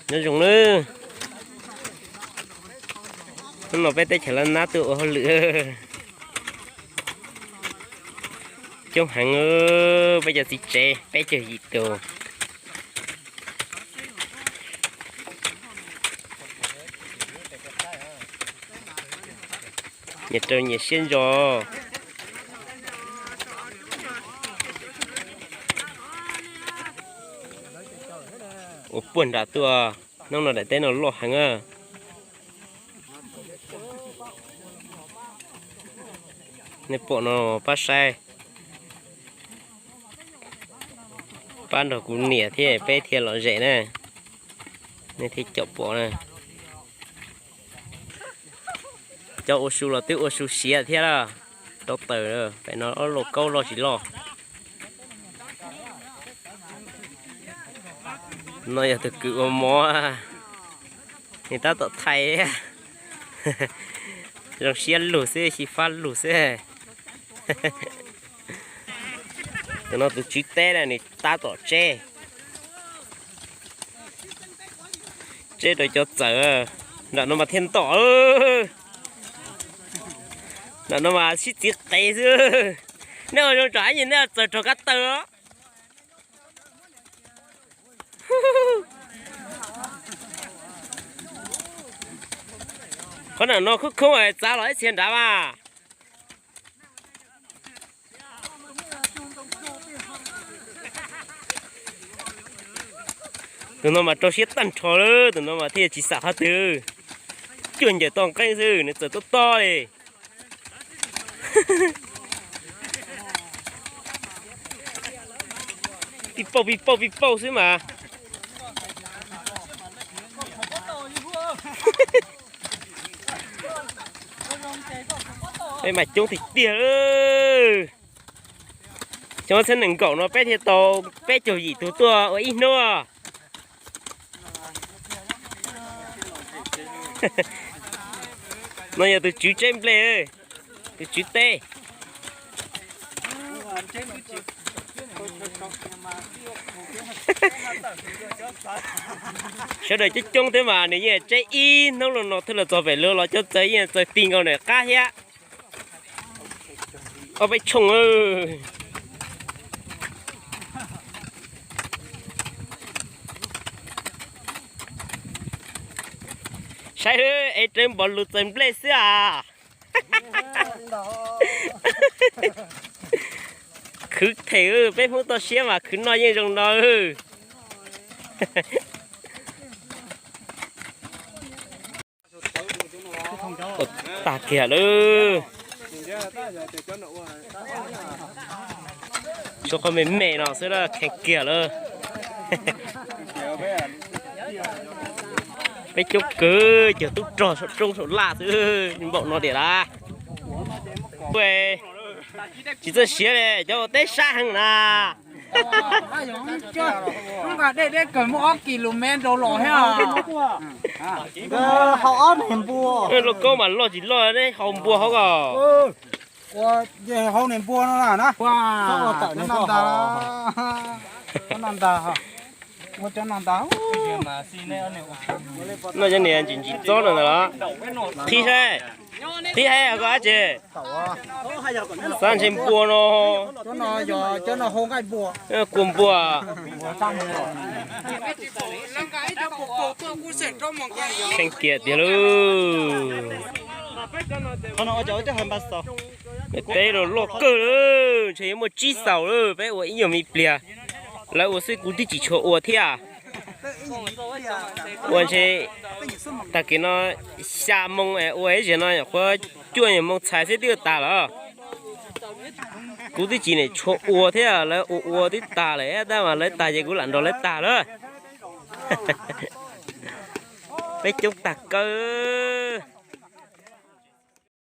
Nyob zoo nawb. Hnub no peb teb chaws Laj Nab tuaj ua hauj lwm coob heev, peb cov txiv tsev peb caug yim tus. Nyias rau nyias siab ntso. Ua puag nram tuaj, hnub no daim teb no loj heev. Nej pom no pab saib, pab nrog kuv niam thiab peb thiaj lom zem na. Nej thiaj caum pom na. Cov ua su los twb ua su siav thiab lawm. Rau taws, pem no ob lauj kaub loj tsis loj. No yog tus kwv ua mov, nws tab tom thaij, zoo siab lug xwb, xyiv fab lug xwb. Tus no tus tswv teb na, nws tab tom tseb, tseb rau cov txawm. Nram no mas thiaj ntom, nram no mas sib txiv qev xwb. Nej ua zoo tsom ib nyuag nej txawm raug kab taw os. Qhov nram no khoob khoob txav los ib txhia nrad mas. Tus no mas rau siab tag nrho lawm, tus no mas thiaj tsis xam qhov twg. Cuag ncaws toj nqeeb xwb, nws txawm tob tob li. Pij pauj pij pauj pij pauj xwb mas. Peb mas coob tiag tiag. Xyoo ob txhiab nees nkaum no peb thiaj tau peb caug yim tus tuaj ua ib hnub. No yog tus tswv tseb nplej, tus tswv teb. Sawv daws coob coob thiab mas nws yeej tseb ib hnub los no thiaj los txog pem lawv los cov txawv yeej txawv ti nkaus nram qab thiab. Ob peb tshooj. Saib, es raws npom lus txawm nplej xwb as. Khwv them, peb Hmoob toj siab mas khwv noj yeej zoo no. Ua tag kiag lawm. Tshuav qhov me me no xwb na, kheev kiag lawm. Peb coob kawg, cog tub rog saum roob saum laj xwb, npaum no tiag las. Tsis txawj siav li, cov ua teb sab heev na. Nqa dej deb kawg muaj ob kis lus mev rau los thiab. Hau ob niag npua. Lauj kaub mas loj tsis loj, neb hau npua hauv ko. Ua hau niag npua no na. Cov no ntag, cov no ntag. Ua cov no ntag. Noj cov niag ntsim ntsim txob no ntag los. Qhib saib, qhib saib koj dab tsi. Xav ntshe npua no. Cov no yog cov no hau nqaij npua. Kua npua. Kheev kiag tiag lauj. Peb los loj kawg lawm, ntshe yuav muaj tsib xaus lawm, peb ua ib nyuag me pliag. Lawv ua xwb kuv twb tsis tshua ua thiab. Ua ntshe tag kis no xya moo es ua ib zaug no nyuam qhuav cuaj nyuag moo txhais xwb twb tag lawm. Kuv twb tsis niam tshua ua thiab, lawv ua ua twb tag lawm, tab mas lawv tag ces kuv lam nrog lawv tag lawm. Peb coob tag kawg.